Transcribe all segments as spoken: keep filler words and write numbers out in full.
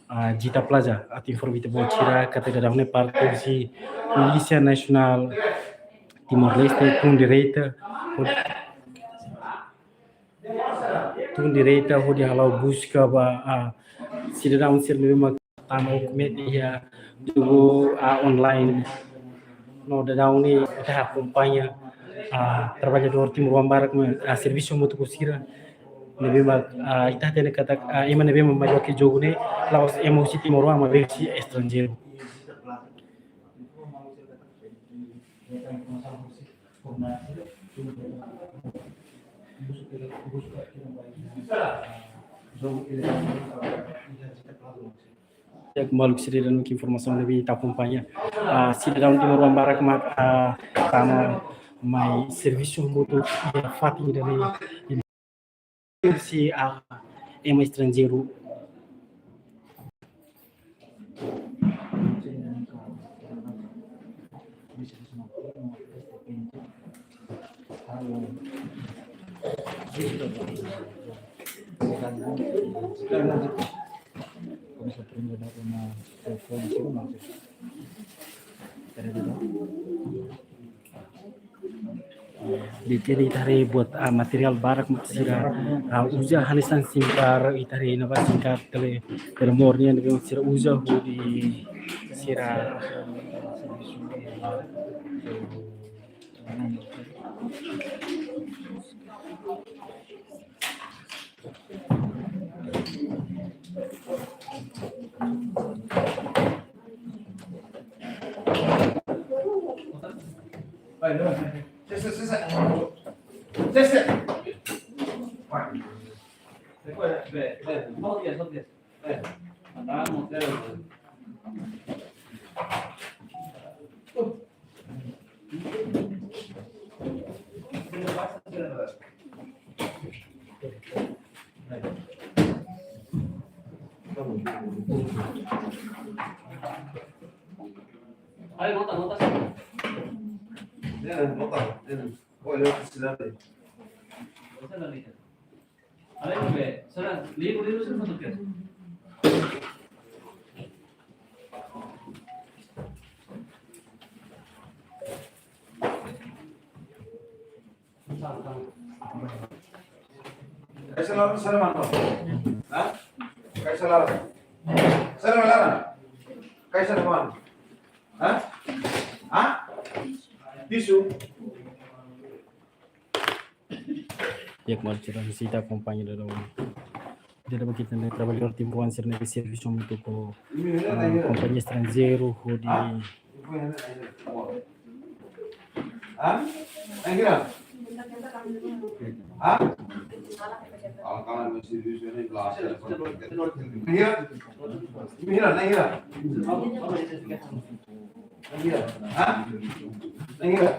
ah, Gita Plaza, atu informa ita-boot sira katak daudaun ne'e parte husi Polísia Nasionál Timor-Leste tun direta, tun direta hodi hala'o buska ba, ah, sidadaun sira ne'ebé mak tama ho metin iha jogu, ah, online. No daudaun ne'e ita akompaña, ah, traballadór timoroan barak mak, ah, servisu hamutuk ho sira ne'ebé mak, ah, ita hatene katak, ah, ema ne'ebé mak mai joga jogu ne'e la'ós ema husi timoroan, maibé husi estranjeiru. Ya, kembali ke sidadaun ke informasaun ne'ebé ita akompaña. Ah, sidadaun timoroan barak mak, ah, tama mai servisu hamutuk iha fatin ida-ne'e. Se, ah, ema estranjeiru. Depois ita haree buat, ah, materiál barak mak sira, ah, uza hanesan SIM card, ita haree ne'ebá SIM card tele, telemóvel nian ne'ebé mak sira uza hodi sira. Ai, nota, nota. Ya, nota, ya. Oh, eletricidade. Esa es la lista. A ver, hombre, será, libro, libro, se no toques. Kaixa laran, sara mano. Ha? Kaixa laran. Sara laran. Kaixa laran. Ha? Ha? Tisu. Ya, kembali ke sidadaun sira akompaña daudaun. Jadi bagi ita-nia traballadór timoroan sira ne'ebé servisu hamutuk ho, ah, kompañia estranjeiru hodi. Ha? Enggila. Ha? Enggila. Enggila, enggila. Enggila. Ha? Enggila.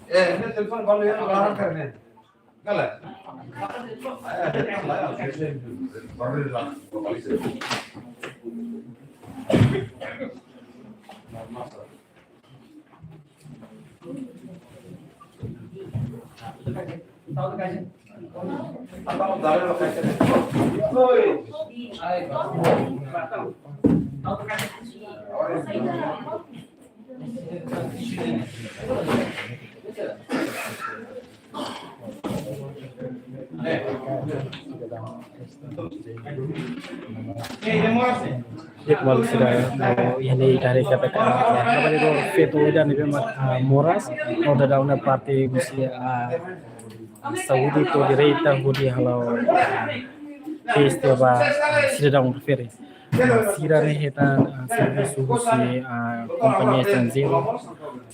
Eh, ini telepon baru ya, larang karena. Enggak lah. Ya, kembali ke sidadaun, no, iha ne'e ita haree katak, ah, traballadór feto ida ne'ebé mak, ah, moras, no daudaun ne'e parte husi, ah, saúde tun direta hodi hala'o, ah, teste ba, ah, sidadaun refere. ah, sira ne'e hetan, ah, servisu husi, ah, kompañia estranjeiru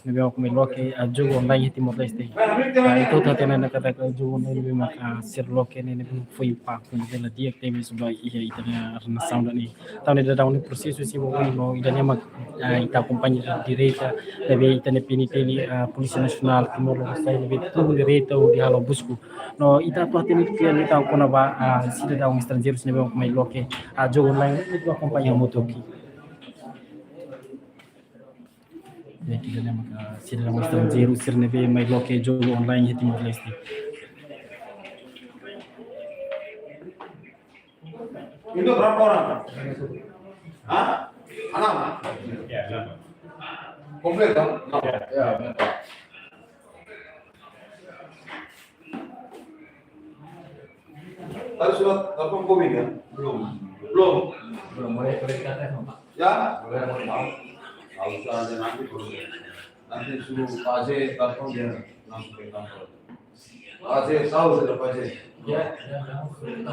ne'ebé mak mai loke, ah, jogu online iha Timor-Leste. Ah, ita hotu hatene ona katak jogu online ne'ebé mak, ah, sira loke ne'e, ne'ebé mak fó impaktu ne'ebé la di'ak tebes ba iha ita-nia nasaun ida-ne'e. Entaun ne'e daudaun ne'e prosesu sei ba oin no ida-ne'e mak, ah, ita akompaña direta, ne'ebé ita-nia P N T L, ah, Polísia Nasionál Timor Leste ne'ebé turun direta hodi halo busku. No ita atu hatene tuir ita kona-ba, ah, sidadaun estranjeiru sira ne'ebé mai loke, ah, jogu online, ita akompaña hamutuk. Ya, ida-ne'e maka sidadaun estranjeiru sira ne'ebé mai loke jogu online iha Timor-Leste. Itu berapa orang? Hah? Enam? Ya, enam. Komplit, toh? Ya. Ya, benar. Tadi sudah telepon Bobi, kan? Belum. Belum? Belum, boleh, boleh dikatakan, Pak. Ya? Boleh, boleh, Pak. Nggak usah aja nanti, belum. Nanti suruh Pak Aze telepon, dia langsung ke kantor. Pak Aze, tahu sudah Pak Aze? Ya, ya, tahu.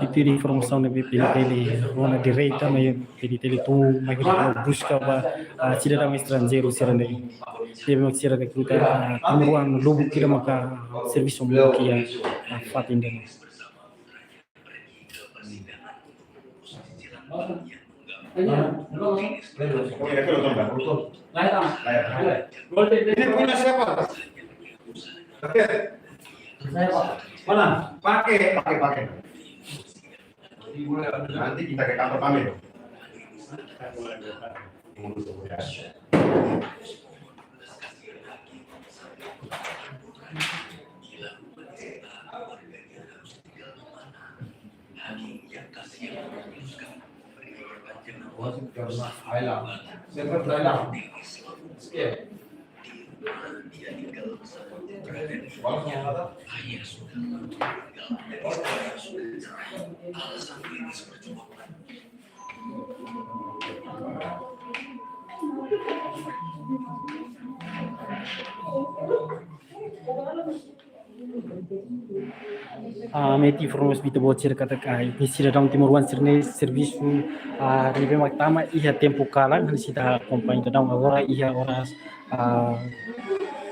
Ita iha informasaun ne'ebé P N T L rona direta, maibé P N T L tun mai buska ba, ah, sidadaun estranjeiru sira-ne'e. Ida-ne'e mak sira rekruta, ah, timoroan lubuk ida maka servisu hamutuk iha, ah, fatin ida-ne'e. Ini punya siapa? Oke. Mana? Pakai, pakai, pakai. Nanti kita ke kantor kami. Ah, ami hatene informasaun ba ita-boot sira katak, ah, ita-nia sidadaun timoroan sira-ne'e servisu, ah, ne'ebé mak tama iha tempu kalan, hanesan ita akompaña daudaun agora iha oras, ah,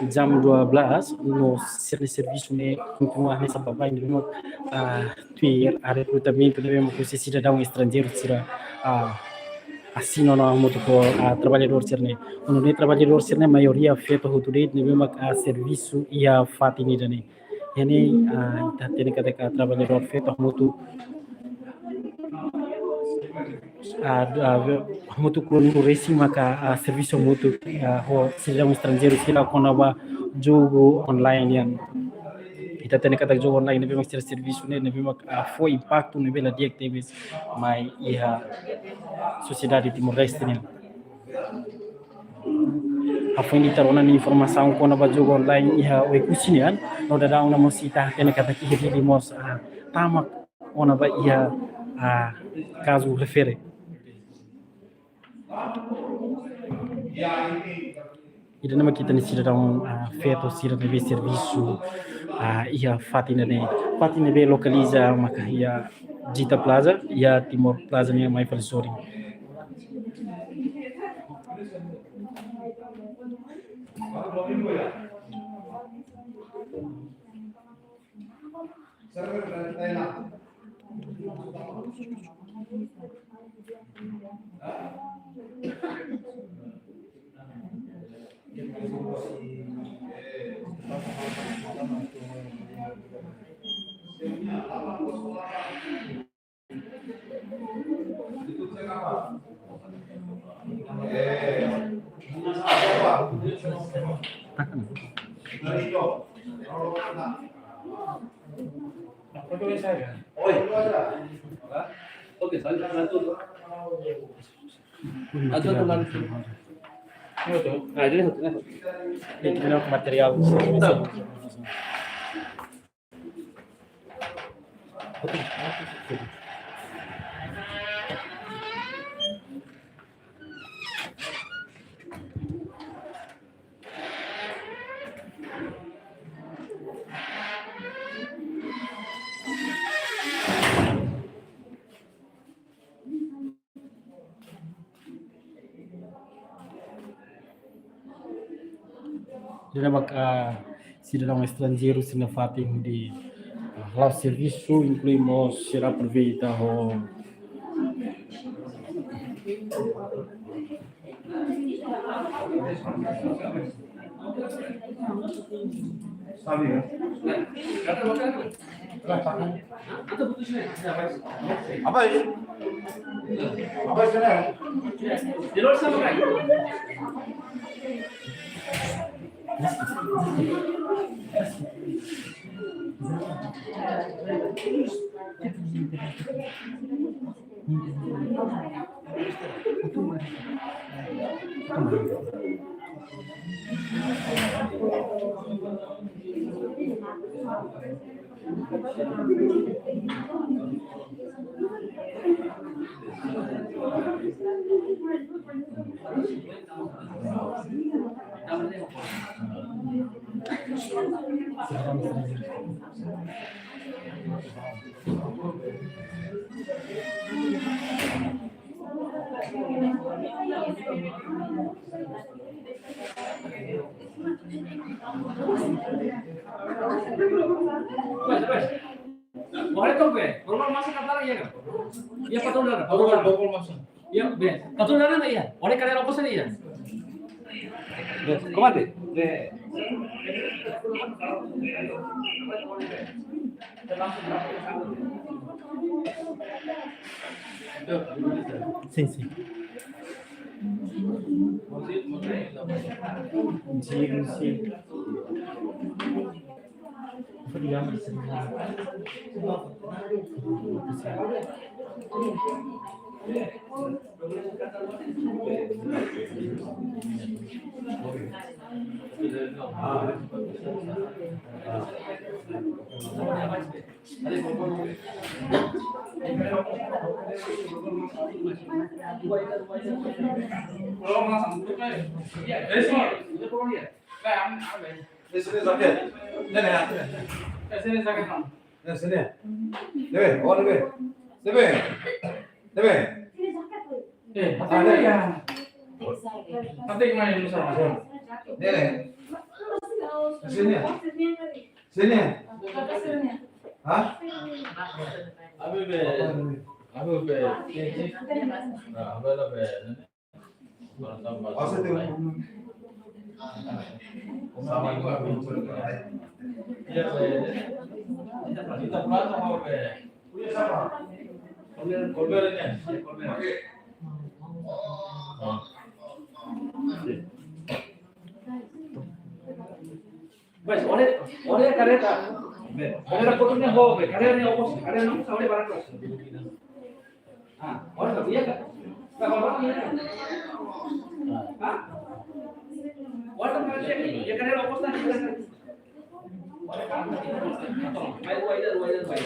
jam dua belas, no sira-nia servisu ne'e kontinua hanesan baibain ne'ebé mak, ah, tuir, ah, rekrutamentu ne'ebé mak husi sidadaun estranjeiru sira, ah, asina ona hamutuk ho, ah, traballadór sira-ne'e. Nune'e traballadór sira-ne'e maioria feto hotu de'it ne'ebé mak, ah, servisu iha fatin ida-ne'e. Iha ne'e, ah, ita hatene katak traballadór feto hamutuk, ah, ah, hamutuk ho resin maka, ah, servisu hamutuk, ah, ho sidadaun estranjeiru sira kona-ba jogu online nian. Ita hatene katak jogu online ne'ebé mak sira servisu ne'e, ne'ebé mak, ah, fó impaktu ne'ebé la di'ak tebes mai iha sosiedade Timor-Leste nian. Hafoin ita rona nia informasaun kona-ba jogu online iha Oekusi nian, no daudaun ne'e mós ita hatene katak iha Dili mós, ah, tama kona-ba iha, ah, kazu refere. Ida-ne'e mak ita-nia sidadaun, ah, feto sira ne'ebé servisu, ah, iha fatin ida-ne'e. Fatin ne'ebé lokaliza maka iha Gita Plaza, iha Timor Plaza nian mai fali sorin. Materiál. Sira mak, ah, sidadaun estranjeiru sira-nia fatin hodi, ah, hala'o servisu, inklui mós sira aproveita ho. Apa ini? Apa ini? Olha, então, bem, vamos lá, massa, cantar aí, né? E a patrulha, patrulha, vamos lá, massa. Iya, be. Patrulha na iya. Oleh karena apa sih iya? Be, komande. Be. Sin, sin. Sin, sin. Sini, sini, jaket. Ne'e, ne'e, ya. Sini, jaket, Bang. Ne'e, sini. Ne'ebé, oh, ne'ebé. Ne'ebé. Ne'ebé. Eh, apa ya? Apa yang main dulu sama? Ne'e, ne'e. Sini, ya. Sini, ya. Hah? Apa, be? Apa, be? Nah, apa, be? Masa itu. Sama juga. Iya, be. Kita pulang sama, be. Punya siapa? Kolber, Kolber ini. Kolber. Oke. Mas, olha, olha a careta. Be, olha a cor do meu roubo, careta nem almoço, careta não, saúde barata. Ah, olha, sabia, cara? Tá com a mão, né? Ah. Olha, cara, aqui, e a careta almoço tá aqui, né? Olha, cara, vai, vai, vai, vai, vai.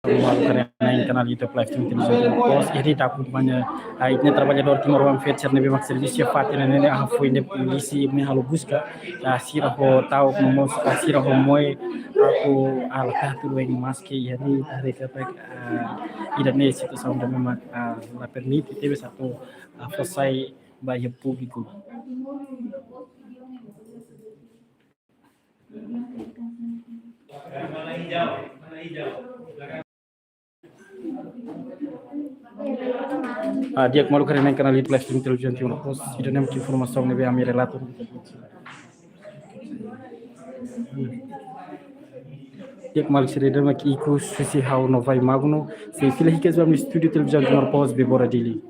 Malu karena iha kanál YouTube Live Stream Television Timor Post, ita akompaña, ah, ita-nia traballadór Timor Welfare ne'ebé mak servisu iha fatin ne'e, ne'e, ah, foin ne'e polísia mai halo buska, ah, sira ho ta'uk no mós, ah, sira ho moe, ah, ho, ah, la tatu doin maske, jadi, ah, de kata, ah, ida-ne'e situasaun ne'ebé mak, ah, la permite tebes atu, ah, fó sai ba iha públiku. Ah, di'ak, malu karena iha kanál YouTube Live Stream Television Timor Post, ida-ne'e mak informasaun ne'ebé ami relata. Di'ak, maluk sira, ida-ne'e mak ikus husi ha'u Novai Magno, sei fila hikas ba ami-nia estúdiu televizaun Timor Post, Bebora, Dili.